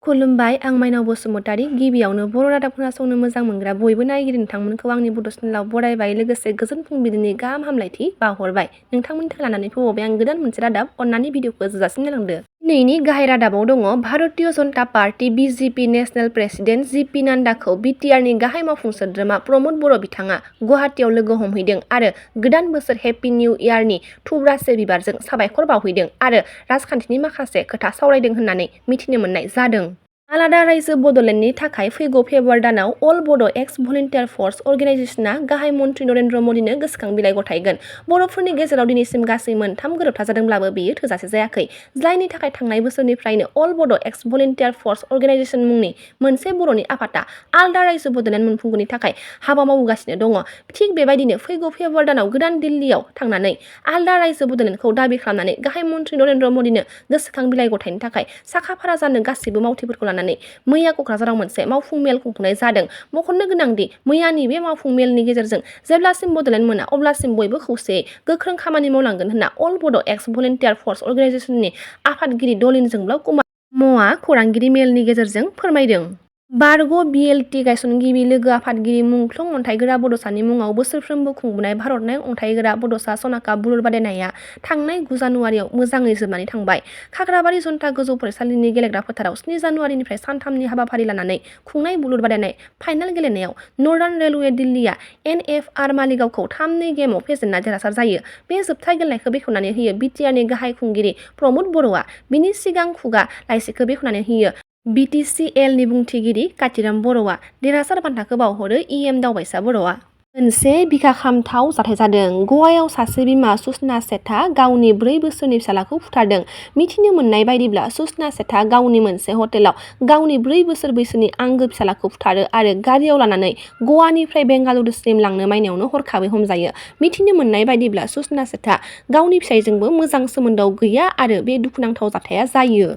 खुलुमबाय, आं माइनाव बसुमतारी। गिबियावनो बर' रादाब खोनासंनो मोजां मोनग्रा बयबो नायगिरि नोंथांमोनखौ आंनि बड' चेनेलाव बरायबाय, लोगोसे गोजोन फुंबिलिनि गाहाम हामलायथि बावहरबाय। नोंथांमोननि थाखाय लानानै फैबावबाय आं गोदान मोनसे रादाब। अन्नानै भिडिअखौ जोबजासिम नायलांदो। दिनैनि गाहाय रादाबाव दङ भारतीय जनता पार्टी (बीजेपी) नेशनेल प्रेसिडेन्ट जेपी नाड्डाखौ बिटिआरनि गाहाय मावफुं सोद्रोमा प्रमद बर' बिथाङा गुवाहाटीआव लोगो हमहैदों आरो गोदान बोसोर हेपि निउ इयारनि थुब्रासे बिबारजों साबायखर बावहैदों आरो राजखान्थिनि माखासे खोथा सावरायदों होननानै मिथिनो मोननाय जादों। आलादा रायजो बड'लेण्डनि थाखाय फैगौ फेब्रुआरि दानाव अल बड' एक्स भलुन्टियार फर्स अर्गेनाइजेसनआ गाहाय मन्थ्रि नरेन्द्र मदिनो गोसोखां बिलाइ गथायगोन। बर'फोरनि गेजेराव दिनैसिम गासै मोनथाम गोरोबथा जादोंब्लाबो बेयो थोजासे जायाखै, जायनि थाखाय थांनाय बोसोरनिफ्रायनो अल बड' एक्स भलुन्टियार फर्स अर्गेनाइजेसन मुंनि मोनसे बर'नि आफादा आलादा रायजो बड'लेण्ड मोनफुंनायनि थाखाय हाबा मावगासिनो दङ। थिग बेबायदिनो फैगौ फेब्रुआरि दानाव गोदान दिल्लीयाव थांनानै आलादा रायजो बड'लेण्डखौ दाबि खालामनानै गाहाय मन्थ्रि नरेन्द्र मदिनो गोसोखां बिलाइ गथायनो थाखाय साखा-फारा जानो गासैबो मावथिफोरखौ लानानै मैया क'क्राझाराव मोनसे मावफुं मेल खुंफुंनाय जादों। मख'नो गोनांदि मैयानि बे मावफुं मेलनि गेजेरजों जेब्लासिम बड'लेण्ड मोना अब्लासिम बयबो खौसेयै गोख्रों खामानि मावलांगोन होनना अल बड' एक्स भलुन्टियार फर्स अर्गेनाइजेसननि आफादगिरि दलिन जोंब्लाव कुमार ब्रह्मआ खौरांगिरि मेलनि गेजेरजों फोरमायदों। बारग' बिएलटि गायसनगिरि लोगो आफादगिरि मुंख्लं अन्थाइगोरा बड'सानि मुङाव बोसोरफ्रोमबो खुंबोनाय भारतनां अन्थाइगोरा बड'सा सनाका बुलुर बादायनाया थांनाय 9 जानुवारियाव मोजाङै जोबनानै थांबाय। खाग्राबारि जनता गोजौ फरायसालिनि गेलेग्रा फोथाराव 7 जानुवारिनिफ्राय सानथामनि हाबाफारि लानानै खुंनाय बुलुर बादायनाय फाइनाल गेलेनायाव नर्दार्न रेलवे दिल्लीया एनएफआर मालिगावखौ 3-2 गेमआव फेजेनना देरहासार जायो। बे जोबथा गेलेनायखौ बेखेवनानै होयो बिटिआरनि गाहाय खुंगिरि प्रमद बर'आ। बिनि सिगां खुगा लाइसिखौ बेखेवनानै होयो बिटिसिएलनि बुंथिगिरि कातिराम बर'आ। देरहासार बान्थाखौ बावहरो इएम दावबायसा बर'आ। मोनसे बिखाखामथाव जाथाय जादों। गवायाव सासे बिमा सुषमा सेठआ गावनि 4 बोसोरनि फिसालाखौ बुथारदों। मिथिनो मोननाय बायदिब्ला सुषमा सेठआ गावनि मोनसे हटेलाव गावनि 4 बोसोर बैसोनि आंगो फिसालाखौ बुथारो आरो गारियाव लानानै गवानिफ्राय बेंगालुरुसिम लांनो मायनायावनो हरखाबै हमजायो। मिथिनो मोननाय बायदिब्ला सुषमा सेठआ गावनि फिसायजोंबो मोजां सोमोन्दोआव गैया आरो बे दुखुनांथाव जाथाया जायो।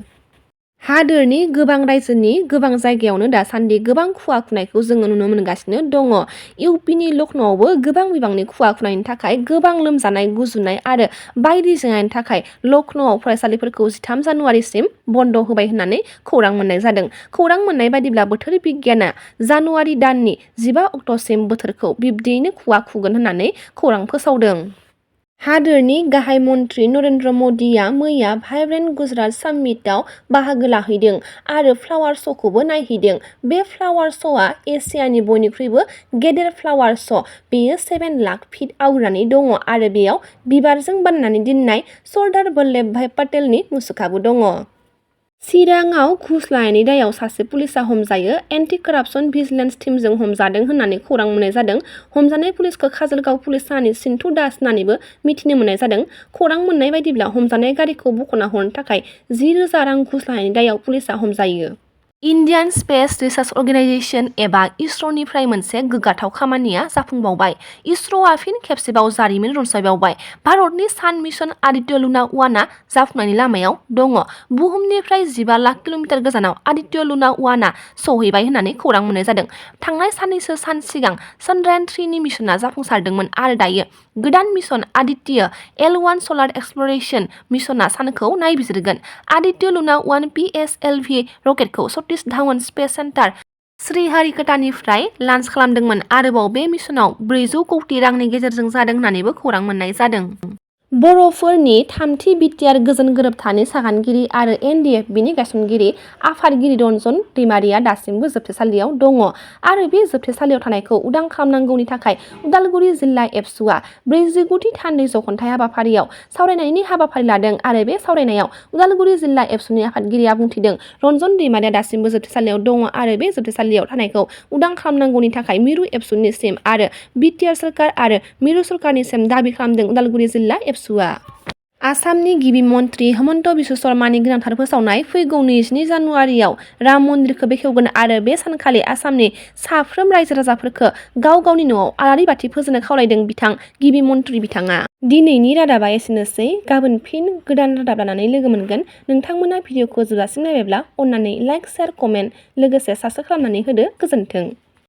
हादोरनि गोबां रायजोनि गोबां जायगायावनो दासान्दि गोबां खुवा खुनायखौ जोङो नुनो मोनगासिनो दङ। इउपिनि लखनौआवबो गोबां बिबांनि खुवा खुनायनि थाखाय गोबां लोमजानाय, गुजुनाय आरो बायदि जेंनानि थाखाय लखनौआव फरायसालिफोरखौ 13 जानुवारिसिम बन्द' होबाय होननानै खौरां मोननाय जादों। खौरां मोननाय बायदिब्ला बोथोर बिगियाना जानुवारि दाननि 15 अक्ट'सिम बोथोरखौ बिब्दियैनो खुवा खुगोन होननानै खौरां फोसावदों। हादोरनि गाहाय मन्थ्रि नरेन्द्र मदिया मैया भाइब्रेन्ट गुजरात सामिटआव बाहागो लाहैदों आरो फ्लावार श'खौबो नायहैदों। बे फ्लावार श'आ एसियानि बयनिख्रुइबो गेदेर फ्लावार श'। बेयो 7 लाख फिट आवग्रिनानै दङ आरो बेयाव बिबारजों बानायनानै दोननाय सरदार बल्लभभाई पटेलनि मुसुखाबो दङ। चिराङाव घुस लानायनि दायाव सासे पुलिसआ हमजायो। एन्टि करापसन भिजिलेन्स टीमजों हमजादों होननानै खौरां मोननाय जादों। हमजानाय पुलिसखौ काजलगाव पुलिस थानानि सिन्टु दास होननानैबो मिथिनो मोननाय जादों। खौरां मोननाय बायदिब्ला हमजानाय गारिखौ बख'ना हरनो थाखाय 10,000 रां घुस लानायनि दायाव पुलिसआ हमजायो। इन्डियान स्पेस रिसार्च अर्गेनाइजेसन एबा इसर'निफ्राय मोनसे गोग्गाथाव खामानिया जाफुंबावबाय। इसर'आ फिन खेबसेबाव जारिमिन रनसायबावबाय। भारतनि सान मिशन आदित्य लुना 1आ जाफुंनायनि लामायाव दङ। बुहुमनिफ्राय 15 लाख किल'मिटार गोजानाव आदित्य लुना 1आ सौहैबाय होननानै खौरां मोननाय जादों। थांनाय साननैसो सान सिगां चन्द्रायान 3नि मिशनआ जाफुंसारदोंमोन आरो दायो गोदान मिशन आदित्य L1 सलार एक्सप्लरेशन मिशनआ सानखौ नायबिजिरगोन। आदित्य लुना 1 PSLV रकेटखौ सतीश धावन स्पेस सेन्टार श्रीहरिक'टानिफ्राय लन्च खालामदोंमोन। आरोबाव बे मिशनाव 400 कौटि रांनि गेजेरजों जादों होननानैबो खौरां मोननाय जादों। बर'फोरनि थामथि बिटिआर गोजोन गोरोबथानि सागानगिरि आरो NDFBनि गायसनगिरि आफादगिरि रन्जन दैमारिया दासिमबो जोबथेसालियाव दङ आरो बे जोबथेसालियाव थानायखौ उदां खालामनांगौनि थाखाय उदालगुरि जिल्ला एबसुआ 49थि थान्दै जख'न्थाइ हाबाफारियाव सावरायनायनि हाबाफारि लादों आरो बे सावरायनायाव उदालगुरि जिल्ला एबसुनि आफादगिरिया बुंथिदों रन्जन दैमारिया दासिमबो जोबथेसालियाव दङ आरो बे जोबथेसालियाव थानायखौ उदां खालामनांगौनि थाखाय मिरु एबसुनिसिम आरो बिटिआर सोरखार आरो मिरु सोरखारनिसिम दाबि खालामदों। उदालगुरि जिल्ला एबसुआ आसामनि गिबि मन्थ्रि हेमन्त बिश्व शर्मानि गोनांथार फोसावनाय फैगौ 22 जानुवारियाव राम मन्दिरखौ बेखेवगोन आरो बे सानखालि आसामनि साफ्रोम रायजो राजाफोरखौ गाव गावनि न'आव आलारि बाथि फोजोंनो खावलायदों गिबि मन्थ्रि बिथाङा। दिनैनि रादाबा एसेनोसै। गाबोन फिन गोदान रादाब लानानै लोगो मोनगोन। नोंथांमोना भिडिअखौ जोबजासिम नायबायब्ला अन्नानै लाइक, शेयार, कमेन्ट लोगोसे साबस्क्राइब खालामनानै होदो। गोजोन्थों।